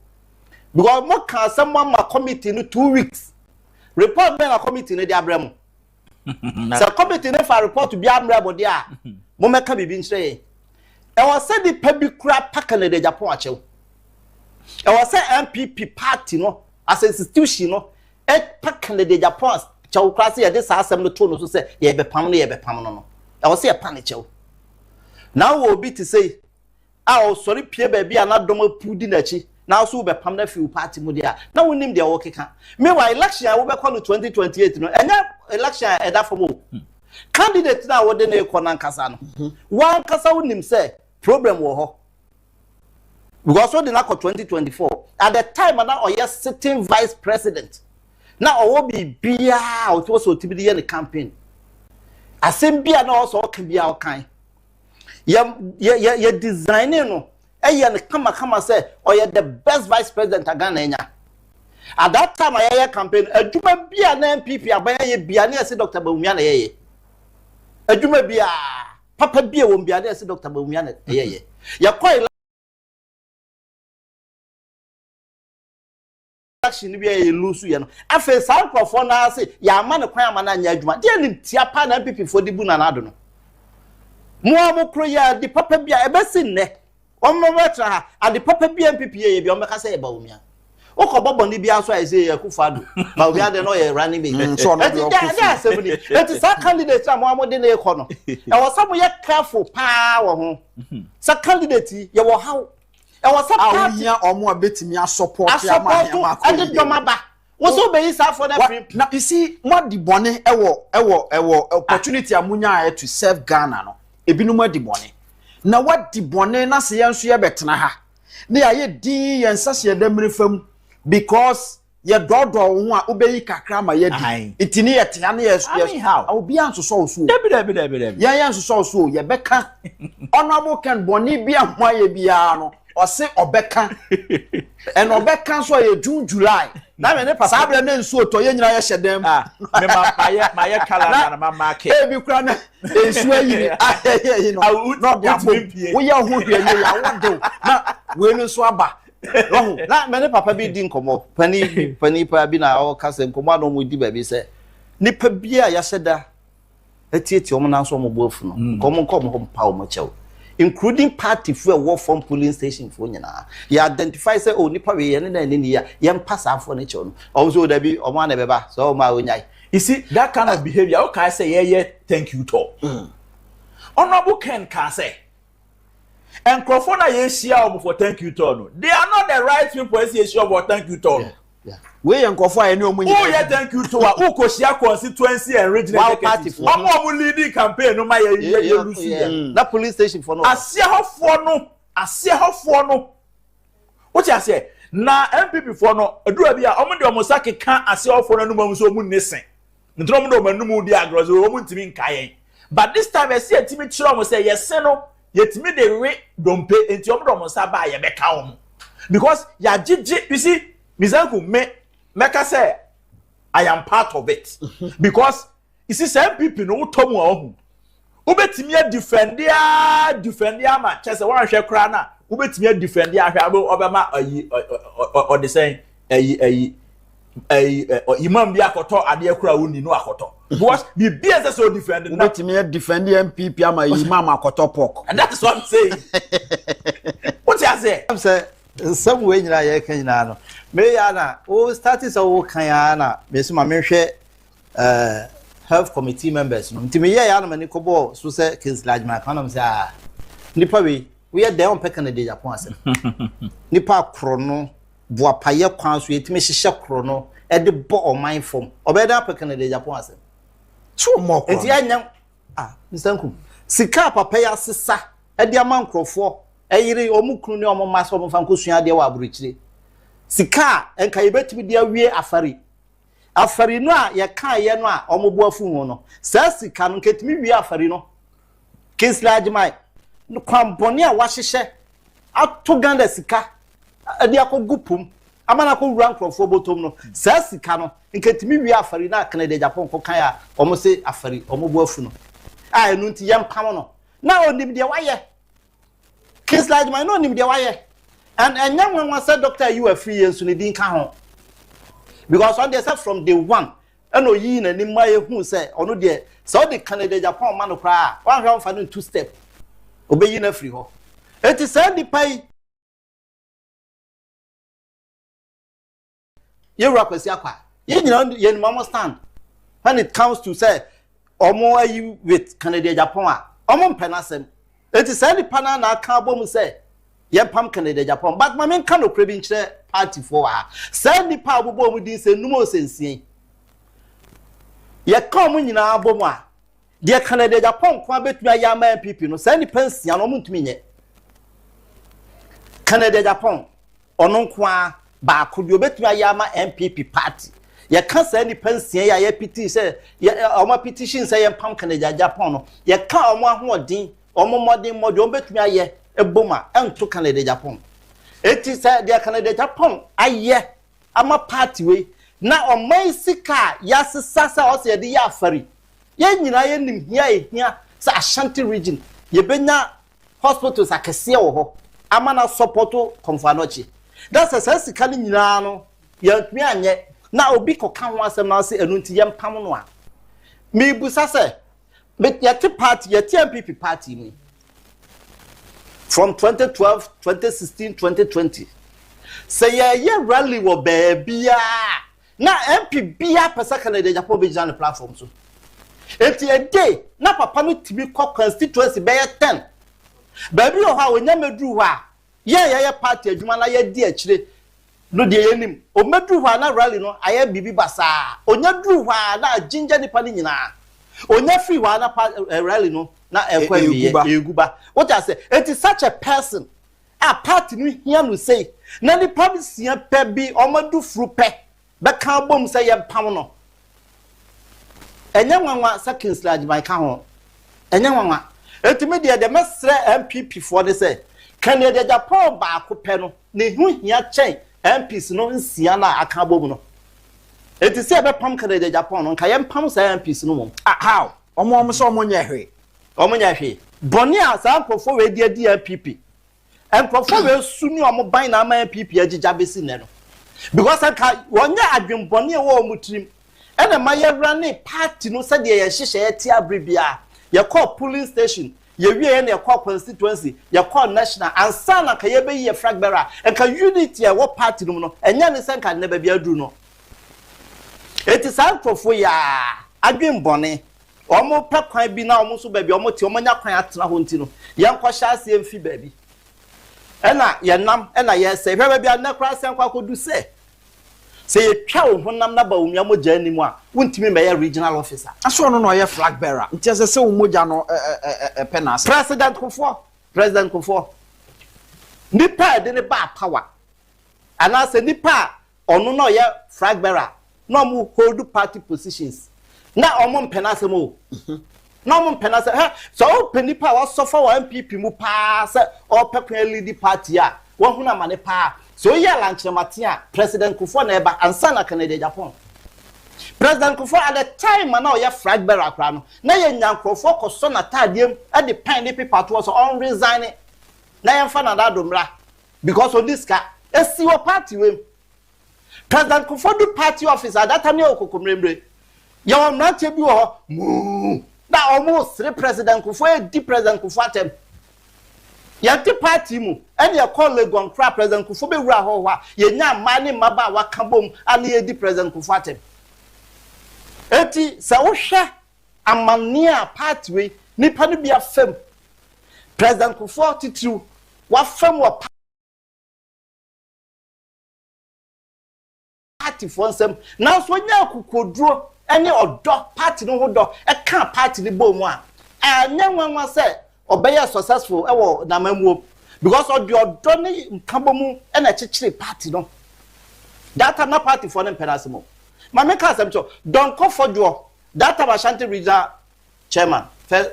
because mo ka asɛm mo ama committee no 2 weeks, report bɛn na committee no de abrɛ mo? Sɛ committee no fa report bi amrɛ mo deɛ a, mo mɛka biribi nkyerɛ yɛn. Ɛwɔ sɛ nipa bi kura pa Kennedy Agyapong akyɛw. Ɛwɔ sɛ NPP party no as institution no ɛpa Kennedy Agyapong kyɛw kura sɛ yɛde saa asɛm no to no so sɛ yɛbɛpam no, yɛbɛpam no. Ɛwɔ sɛ yɛpa ne kyɛw. Na wɔ obi te sɛ a ɔsɔre pie baabi a n'adɔm apu di n'akyi na nso wobɛpam no afiri wo party mu deɛ a, na wonim deɛ wɔkeka. Meanwhile, election a wobɛkɔ no 2028 no, ɛnyɛ election a ɛda fam o. Candidate no a wode ne kɔ nankasa no, wankasa wonim sɛ problem wɔ hɔ, because wode no akɔ 2024 at the time na ɔyɛ sitting vice president na ɔwɔ biribiara a ɔte wɔ sɛ ɔtumi de yɛ ne campaign. Asɛm bi a na ɔwɔ sɛ ɔka bi a ɔkan yɛ yɛ yɛ design no, ɛyɛ no kamakama sɛ ɔyɛ the best vice president a Ghana anya at that time a yɛyɛ campaign. Adwuma bi a na NPP aban ayɛ bia ne yɛsɛ Dr Bawumia na yɛyɛ adwuma bi a papa bi a wɔn bia ne yɛsɛ Dr Bawumia na yɛyɛ. Yɛkɔ election bi a yɛ lose yɛ no, afei saa nkurɔfoɔ naa se yɛama ne kwan ama no anyɛ adwuma deɛ nim tia pa na NPP foɔ de bu Nana Addo no. Mo a mo koro yɛ ade papa bi a ɛbɛsi nnɛ wɔn mo bɛtena ha, ade papa bi a NPP yɛ bi a wɔn bɛka sɛ yɛ Bawumia. Wokɔbɔ bɔne bi nso a, ɛsɛ yɛ Akufo Addo. Bawumia deɛ no ɔyɛ running mate. Ɛti dɛ dɛ asɛm ni. Ɛti saa candidate a mo a mo de ne kɔ no, ɛwɔ sɛ mo yɛ careful paa wɔ ho sɛ candidate yi yɛwɔ haw. Ɛwɔ sɛ a party wohia ɔmo a betumi asupport ama asupport nneɛma akɔ ɛde yie. Dɔm aba wọ́n sɛ wobɛyi saa afɔ no afiri. Na you see, mo adi bɔne ɛwɔ opportunity a mo nyaayɛ to serve Ghana no. Ebinom adi bɔne na wadi bɔne na sɛ yɛn nso yɛbɛtena ha ne yɛayɛ din, yɛn nsa hyɛ yɛda mmiri fam because yɛdɔɔdɔɔ wo ho a wobɛyi kakra ma yɛdi. Nti ne yɛte ha ne yɛ I mean, how? Obiara nsosɔ wo so o. Dabi, dabi, dabi, dabi. Yɛn nsosɔ wo so o. Yɛbɛka Honourable Ken bɔne bi a ho ayɛ biara no, ɔse ɔbɛka, ɛna ɔbɛka nso a yɛ June, July na me ne papa saa berɛ ne nsuo tɔ, yɛn nyinaa yɛhyɛ dɛm. Ah, me ma mayɛ mayɛ calendar na ma mark. Ebi kura na nsuo ayiri ayɛyɛ yi no Ah, na ɔde wotumi abom mpie. woyɛ ho hwɛ yie yɛ awo na wei no nso aba ɔho. Na me ne papa bi di nkɔmmɔ, pani bi, pani paa bi, na ɔka sɛ nkɔmmɔ a na ɔmo di baabi sɛ nipa bi a yɛahyɛ da atietie ɔmo nan so, ɔmo bo afu no, nka ɔmo nkɔ ɔmo hɔ mpa ɔmo kyɛw, including party fo a ɛwɔ fam, polling station fo nyinaa. Yɛ identify sɛ o nipa wei yɛne na ɛne ni a yɛmpa saa afɔ ne kyɛw no, ɔmo sɛ o dabi, ɔmo ana ɛbɛba sɛ ɔmo a onyae. You see that kind of behaviour, okay, say yeah, thank you tour. Honourable Ken ka sɛ nkurɔfoɔ na yɛhyia wɔn for thank you tour no, they are not the right people ɛsɛ yɛhyia wɔn for thank you tour no. Wei yɛ nkurɔfoɔ a yɛne ɔmo nyinaa Woyɛ thank you tour a, wokɔhyia constituency and regional Wow, executives party foɔ. ɔmo a ɔmo leading campaign no ma yɛ lose yɛ. Na police station fo no. Aseɛ hɔfoɔ no, aseɛ hɔfoɔ no, wote aseɛ? Na NPP foɔ no adura bi a ɔmo de ɔmo nsa keka aseɛ hɔfoɔ no anum, ɔmo nso ɔmo nne se nti ɔmo de ɔmo anum di agorɔ so, ɔmo ntumi nka yɛn. But this time ɛsɛ yɛtumi kyerɛ wɔn sɛ yɛse no yɛtumi de we dompe, nti wɔn de wɔn nsa ba a, yɛbɛka wɔn because yɛagyegye. You see, Mizanku, me mɛka sɛ I am part of it because you see, sɛ NPP no wotɔ mu a, ɔho wobɛtumi adefend a defend ama kyɛ sɛ woanhwɛ koraa no a, wobɛtumi adefend ahwɛ a ɔbɛma ayi ɔde sɛn ayi imam bi akɔtɔ adeɛ koraa wonni no akɔtɔ because biribi a ɛsɛ sɛ ɔdefend na Wobɛtumi adefend NPP ama imam akɔtɔ pork. And that is what I'm saying. Wote aseɛ? Sɛ nsɛm wei nyinaa yɛreka nyinaa no, meyɛ na wo start sɛ wokan a, na meso ma menhwɛ health committee members no. Nti meyɛ yɛ a, na m'ani kɔbɔɔ so sɛ Kingsley Agyeman ka nam sɛ a nipa wei woyɛ dɛn ɔmpɛ Kennedy Agyapong asɛm. Nipa korɔ no boapayɛ kwan so yɛtumi hyehyɛ korɔ no ɛde bɔ ɔman fam, ɔbɛyɛ dɛn apɛ Kennedy Agyapong asɛm? So ɔmmɔ korɔ. Nti ɛnyɛ ah, Mr. Nkum, sika a papa yi asesa ɛde ama nkurɔfoɔ ɛyere wɔn kunu ne wɔn mma sɛ wɔn fa nkosua adeɛ wɔ aburokyire, sika a nka yɛbɛtumi de awie afari afari no a yɛka yɛ no a wɔn bo afu ho no, saa sika no nka etumi wie afari no. Kingsley Agyeman, kwan bɔne a wahyehyɛ ato Ghana sika ɛde akɔgu pom ama no akɔwura nkurɔfoɔ bɔtɔm no, saa sika no nka etumi wie afari no a Kennedy Agyapong kɔkan a wɔn se afari wɔn bo afu no a, ɛno nti yɛmpam no na onim deɛ wayɛ. Kingsley Agyeman na onim deɛ wayɛ, and ɛnyɛ nwanwa sɛ Dr. Ayew Afriyie nso ne din ka ho because ɔno deɛ, sɛ from day one ɛna oyiyi n'anim ma ehu sɛ ɔno deɛ, sɛ ɔde Kennedy Agyapong ma no koraa a, wanhwɛ ɔnfa no two step, obeyi no afiri hɔ. Eti saa nipa yi, yɛwura Kwasi Akwa, yɛn nyinaa yɛn nim ɔmo stand when it comes to sɛ ɔmo ayi with Kennedy Agyapong a, ɔmo mpɛ n'asɛm. Eti saa nipa naa na aka abɔ mu sɛ yɛmpam Kennedy Agyapong. But maame, nka nokura bi nkyerɛ partyfoɔ wɔ ha. Saa nipa a wɔbobɔ wɔn din sɛ nnum o, sɛ nsia, yɛka wɔn nyinaa bɔ mu a, deɛ Kennedy Agyapong nko abɛtumi ayɛ ama NPP no, saa nipa nsia no, wɔn ntumi nyɛ. Kennedy Agyapong ɔno nko ara baako, deɛ obɛtumi ayɛ ama NPP party, yɛka saa nipa nsia yi a yɛpiti sɛ yɛ wɔn apetition sɛ yɛmpam Kennedy Agyapong no, yɛka wɔn ahoɔden, wɔn mmɔden mmɔden wɔn bɛtumi ayɛ ebom a, ɛnto Kennedy Agyapong. Eti sɛ deɛ Kennedy Agyapong ayɛ ama party wei na ɔman sika a yɛasesa sɛ ɔsɛ yɛde yɛ afari, yɛn nyinaa yɛnim hia ehia sɛ Ashanti Region yɛbɛnya hospitals akɛseɛ wɔ hɔ ama na support Kɔmfo Anɔkye, na sɛ saa sika no nyinaa no yɛntumi anyɛ na obi kɔka ho asɛm na ɔsɛ ɛno nti yɛmpam no a, mebusa sɛ yɛte party, yɛte NPP party mu from 2012, 2016, 2020, sɛ yɛyɛ rally wɔ baabiara na MP biara pɛ sɛ Kennedy Agyapong bɛgyina ne platform so. Eti ede na papa no tumi kɔ constituency bɛyɛ 10 baabi wɔ hɔ a, onya mɛduru hɔ a, yɛn yɛyɛ party adwuma na yɛdi akyire no deɛ, yɛnim ɔmɛduru hɔ a na rally no ayɛ biribi basaa. Onya duru hɔ a na agyingya nipa no nyinaa. Onya firi hɔ a na pa rally no na ɛkɔ awieɛ, egu ba. Wote ase? Eti such a person a party no hia no sei na nipa no sia pɛ bi ɔmo furu pɛ bɛka abom sɛ yɛmpam no, ɛnyɛ nwanwa sɛ Kingsley Agyeman ka ho. Ɛnyɛ nwanwa. Eti mi deɛ mɛsrɛ NPP foɔ ne sɛ Kennedy Agyapong baako pɛ no ne ho hia kyɛn MPs no nsia na aka abom no. Eti sɛ yɛbɛpam Kennedy Agyapong no, nka yɛmpam saa MPs no mom. Ah, how? Ɔmo sɛ ɔmo nyɛ hwee. Wɔn nyɛ hwee. Bɔnne a saa nkurɔfoɔ wei de adi NPP, nkurɔfoɔ wei su ne wɔn ban na ama NPP agyigya bɛsi nnɛ no, because nka wɔnyɛ adwenbɔne a ɛwɔ wɔn tirim ɛna ma yɛwura ne party no sɛdeɛ yɛn hyehyɛ yɛte. Abere biara yɛkɔɔ polling station, yɛwie yɛ na yɛkɔɔ constituency, yɛkɔɔ national ansa na nka yɛbɛyi yɛ flag bearer. Nka unity a ɛwɔ party no mu no, ɛnyɛ ne sɛ nka nnɛ baabi aduru no. Eti saa nkurɔfoɔ yi a adwenbɔne wɔn pɛ kwan bi na wɔn nso baabi a wɔn te wɔn anya kwan atena hɔ nti no, yɛn kɔhyɛ aseɛ mfi baabi ɛna yɛnam ɛna yɛsɛ hwɛ baabi a nnɛ koraa sɛn kɔ akɔdu sɛ yɛtwa wo honam na ba wo nua mogya anim a, wontumi mmɛyɛ regional officer. Aso ɔno na ɔyɛ flag bearer, nti ɛsɛ sɛ wo mogya no ɛpɛ n'asɛm. President Kufuor, nipa a yɛde ne ba power anaasɛ nipa a ɔno na ɔyɛ flag bearer na ɔmo hold party positions na ɔmo mpɛ n'asɛm o. Na ɔmo mpɛ na sɛ hɛ sɛ ɔpɛ nipa a wasɔfa wɔ NPP mu paa sɛ ɔpɛ kwan lead party a wahunu amane paa, sɛ oyi Alan Kyerematen a, President Kufuor na ɛba ansa na Kennedy Agyapong. President Kufuor at the time a na ɔyɛ flag bearer koraa no, na yɛnya nkurɔfoɔ kɔsɔ n'ataadeɛ mu de pen ne paper toɔ sɛ ɔnresign na yɛmfa Nana Addo mmra because ɔnni sika. Esi wɔ party wei mu. President Kufuor du party office at that time ne yɛwɔ Kokomlemle. Yɛwɔ mmeranteɛ bi wɔ hɔ muu na wɔn sere President Kufuor, edi President Kufuor atɛm. Yɛte party mu ɛne yɛkɔ Legon koraa, President Kufuor bɛwura hɔ hɔ a, yɛnya mmaa ne mmabaa a waka bom a ne yɛdi President Kufuor atɛm. Eti sɛ wohwɛ amanneɛ a party wei nipa no bi afam, President Kufuor titiriw wafam wɔ partyfoɔ nsam, nanso onye akokoduro ne ɔdɔ party no ho dɔ ɛka party no bɔ mu a, ɛnyɛ nwanwa sɛ ɔbɛyɛ successful ɛwɔ n'amammuo, because ɔde ɔdɔ ne nkabɔ mu ɛna ɛkyekyere party no. That time na partyfoɔ no mpɛ n'asɛm o. Maame ka asɛm kyɛw, Donkor Fordjour, that time Ashanti Regional chairman, first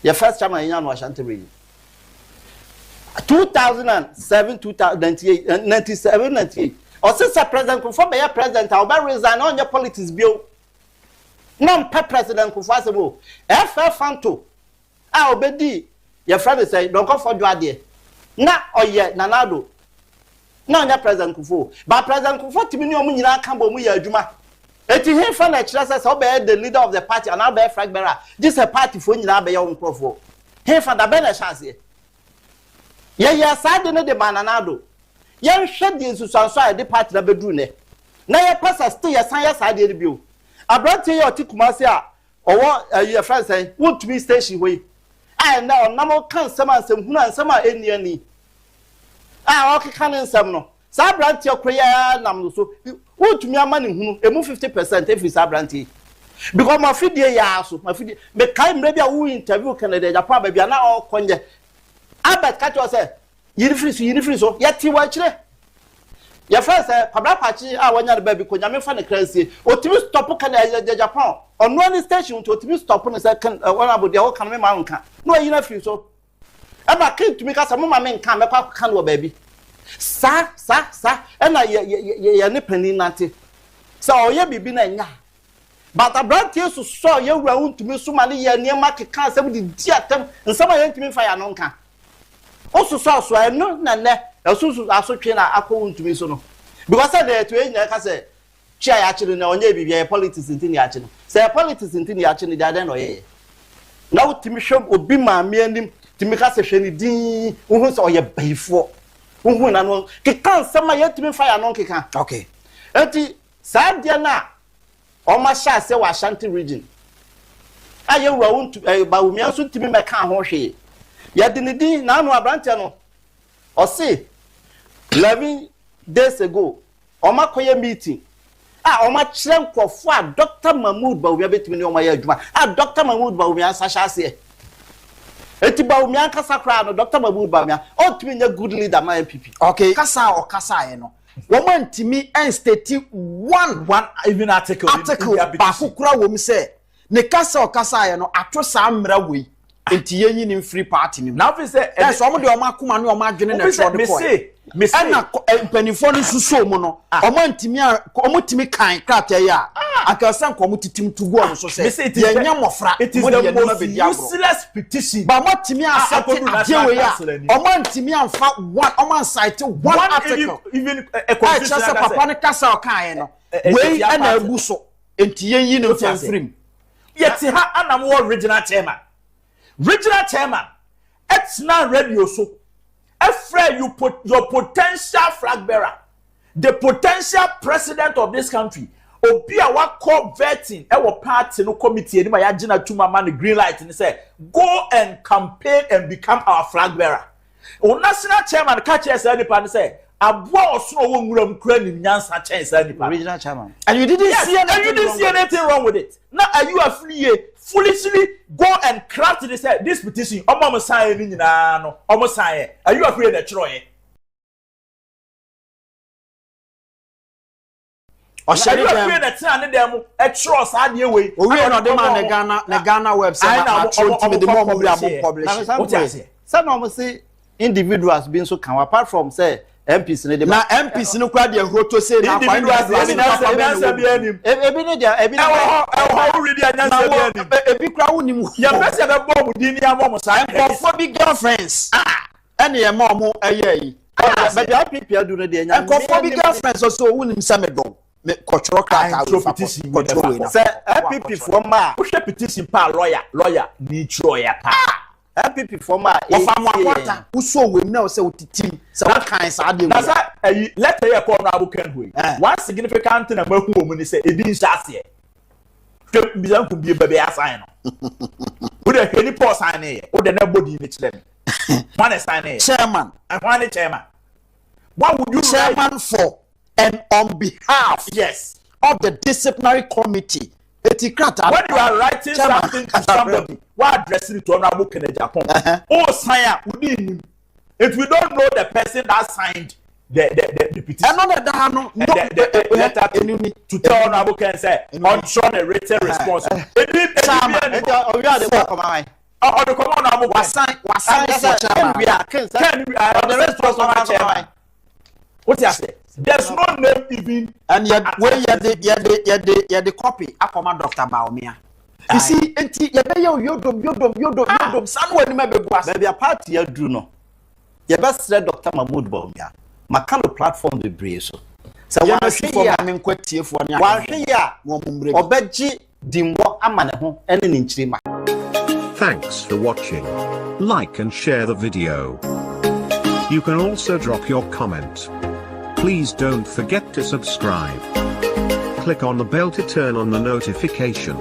yɛ first chairman yɛn no Ashanti Region, 2007, 2098, 97, 98, ɔsi sɛ President Kufuor bɛyɛ president a, ɔbɛ resign na ɔnyɛ politics bio, na mpɛ President Kufuor asɛm o. Ɛfɛ fanto a ɔbɛdi yɛfrɛ no sɛ Donkor Fordjour adeɛ na ɔyɛ Nana Addo na ɔnyɛ President Kufuor, ba President Kufuor tumi ne ɔmo nyinaa ka bɔ ɔmo yɛ adwuma. Eti hefa na ɛkyerɛ sɛ ɔbɛyɛ the leader of the party anaa ɔbɛyɛ flag bearer gye sɛ party foɔ nyinaa bɛyɛ wɔn nkurɔfoɔ? Hefa dabɛn na ɛhyɛ aseɛ yɛyɛ saa de no de ma Nana Addo? Yɛnhwɛ deɛ nsusuanso a yɛde party na bɛduru nɛ na yɛpɛ sɛ still yɛsan yɛ saa deɛ no bio. Aberanteɛ yi a ɔte Kumase a ɔwɔ ɛyi yɛfrɛ nsɛn Wontumi station hɔ yi a ɛnɛ ɔnam ka nsɛm a nsɛm hunu a nsɛm a ɛnni ani a ɔkeka ne nsɛm no, saa aberanteɛ koro yi ara nam no so Wontumi ama ne hunu emu 50% efiri saa aberanteɛ yi, because mo afidie yɛ aso mo afidie. Mekae mmerɛ bi a wo interview Kennedy Agyapong baabi a na ɔkɔ nyɛ Albert ka kyerɛ sɛ yiri firi so, yiri firi so, yɛte wɔ akyire. Yɛfrɛ sɛ Kwabra Kwakye a wanya no baabi kɔ, Nyame fa ne kra nsie, otumi stop Kennedy Agyapong ɔno ani station nti otumi stop no sɛ ken wɔn abo deɛ ɔka no mema nka na wayi no afiri so. Ɛma ken tumi ka sɛ moma me nka, mɛkɔ akɔka no wɔ baabi. Saa saa saa ɛna yɛ yɛ yɛ ne panin nante sɛ ɔyɛ biribi na ɛnya. But aberanteɛ sosɔ yɛwura Wontumi so ma ne yɛ nneɛma keka asɛm de di atɛm, nsɛm a yɛntumi mfa yɛ ano nka. Wososɔ so a, ɛno na nnɛ ɛso asotwe na akɔ Wontumi so no, because sɛ deɛ ɛto yɛ nyinaa ka sɛ twi a yɛakye no na ɔnyɛ biribi, ɛyɛ politics nti na yɛakye no. Sɛ ɛyɛ politics nti na yɛakye no deɛ, adɛn na ɔyɛyɛ na wotumi hwɛ obi maame anim tumi ka sɛ hwɛ ne din, wohu sɛ ɔyɛ bayifoɔ, wohu na no keka nsɛm a yɛntumi mfa yɛ ano nkeka? Eti saa deɛ no a wɔn ahyɛ aseɛ wɔ Ashanti Region a yɛwura wo ntu ɛɛ Bawumia nso ntumi mɛka ho hwee. Yɛde ne din n'ano aberanteɛ no ɔse 11 days ago wɔn akɔyɛ meeting a wɔn akyerɛ nkurɔfoɔ a Dr Mahmood Bawumia bɛtumi ne wɔn ayɛ adwuma, a Dr Mahmood Bawumia nsa hyɛ aseɛ. Eti Bawumia nkasa koraa no, Dr Mahmood Bawumia ɔntumi nyɛ good leader ma NPP. Okay, kasa a ɔkasaeɛ no, wɔn antumi nstate one one even article. Article baako kura wɔm sɛ ne kasa a ɔkasaeɛ no ato saa mmara wei nti yɛnyi ne mfiri party no mu. Na afei sɛ ɛsɛ ɔmo de ɔmo akoma ne ɔmo adwene na ɛtwerɛ de kɔɛ. Mese ɛna mpanimfoɔ no nso mu no, ɔmo antumi a ɔmo tumi kan krataa yi a anka sɛ nka ɔmo titim to gu ɔmo so sɛ yɛnyɛ mmɔfra. It is the most useless petition. Ba ɔmo atumi asɛte adeɛ wei a ɔmo antumi anfa one, ɔmo ancite one article even ɛkyerɛ sɛ papa no kasa ɔkaeɛ no wei ɛna abu so nti yɛnyi no mfa mfirim. Yɛte ha anam wɔ regional chairman, regional chairman ɛtena radio so ɛfrɛ you pot your potential flag bearer, the potential president of this country, obi a wakɔ vetting ɛwɔ party no committee anim a yɛagyina tum ama no green light ni sɛ go and campaign and become our flag bearer. O national chairman ka kyerɛ saa nipa no sɛ aboa ɔsono ɔwɔ nwura mu kura nim nyansa kyɛn saa nipa no. Regional chairman. And you didn't see anything and you didn't wrong see with it. Anything wrong with it. Na Ayew Afriyie foolishly go and craft this say this petition, ɔmo a ɔmo sign ni nyinaa no, ɔmo sign yɛ Ayew Afriyie na ɛtwerɛ yɛ. Ɔhyɛ ne Adu dɛm. Afriyie na ɛtena ne dɛm mu ɛtwerɛ saa adeɛ wei. Owie na ɔde maa ne Ghana ne Ghana website ma atwerɛ nti mede ma ɔmo wie a mo publish. Na mesan Wote kɔ aseɛ? sɛ na ɔmo se individuals bi nso ka ho apart from sɛ MPs ne de Na MPs no kura deɛ huro se na akwa Individuals individuals ebi no nyansa papa ebi bɛn na nyansa ɛwɔ bi mu. anim. Ebi ne deɛ ebi ne Ɛwɔ hɔ, ɛwɔ hɔ, wowiri deɛ Na nyansa bi wɔ anim. ebi kura wonim. Yɛmpɛ sɛ yɛbɛbɔ ɔmo din ne ama ɔmo saa. Nkurɔfoɔ bi girlfriends ɛne ɛma ɔmo ɛyɛ yi. Baabi a NPP adu no deɛ nyame Nkurɔfoɔ bi anim. Girlfriends ɔsɛ owu nim sɛ medɔw me kɔtwerɛ krataa Antwerɛ wei fa petition wei kɔtwerɛ wei na na Sɛ NPP foɔ ma a Wohwɛ petition paa, lawyer ni twerɛ yɛ paa. NPP foɔ ma a Wɔfa mo ɛtie yɛn. akwata wosɔ wɔ mu na sɛ wotitim sɛ wokan saa adeɛ Na wei sɛ ɛyi letter yɛ kɔ Honourable Ken hɔ yi, one significant thing a mahu wɔ mu ni sɛ ebi nhyɛ aseɛ. Hwɛ, bisa nkum bie baabi a asan no. Wode hwɛ nipa ɔsan ne yɛ, wode na ɛbɔ din ne kyerɛ me. Hwan na ɛsan ne yɛ? Chairman. Hwan ne chairman? Why would you write? Chairman for and on behalf of the disciplinary committee, eti krataa. When you are writing Chairman, something to somebody, why addressing it to Honourable Kennedy Agyapong? Oh, sign up, we didn't. If we don't know the person that signed the petition, Ɛno na ɛda ha no. And the letter to tell Honourable Ken say ɔntwerɛ the written response. Ebi ebi Chairman. bi ɛni Nti ɔwi a de kɔ akɔma wan? Ɔde kɔmɔ Honourable Ken. Wasan for chairman. Ken wi a Ken sɛ Ken wi a ɔde response ɔma akɔma wan? What you say? There's no name even. And yɛ wei yɛde copy akɔma Dr. Bawumia. You see, nti yɛbɛyɛ yodom yodom yodom yodom saa na wɔn anim abɛgu ase. Baabi a party aduru no, yɛbɛsrɛ Dr Mahmood Bawumia, maka no platform bebree so sɛ Yɛn wanhwɛ asifoɔ yie a maame nkɔ tiefoɔ ne wanhwɛ yie a na wɔn mmerɛ bi. Ɔbɛgye dimbɔ ama ne ho ne ne nkyirima. Thanks for watching. Like and share the video. You can also drop your comment. Please don't forget to subscribe. Click on the bell to turn on the notification.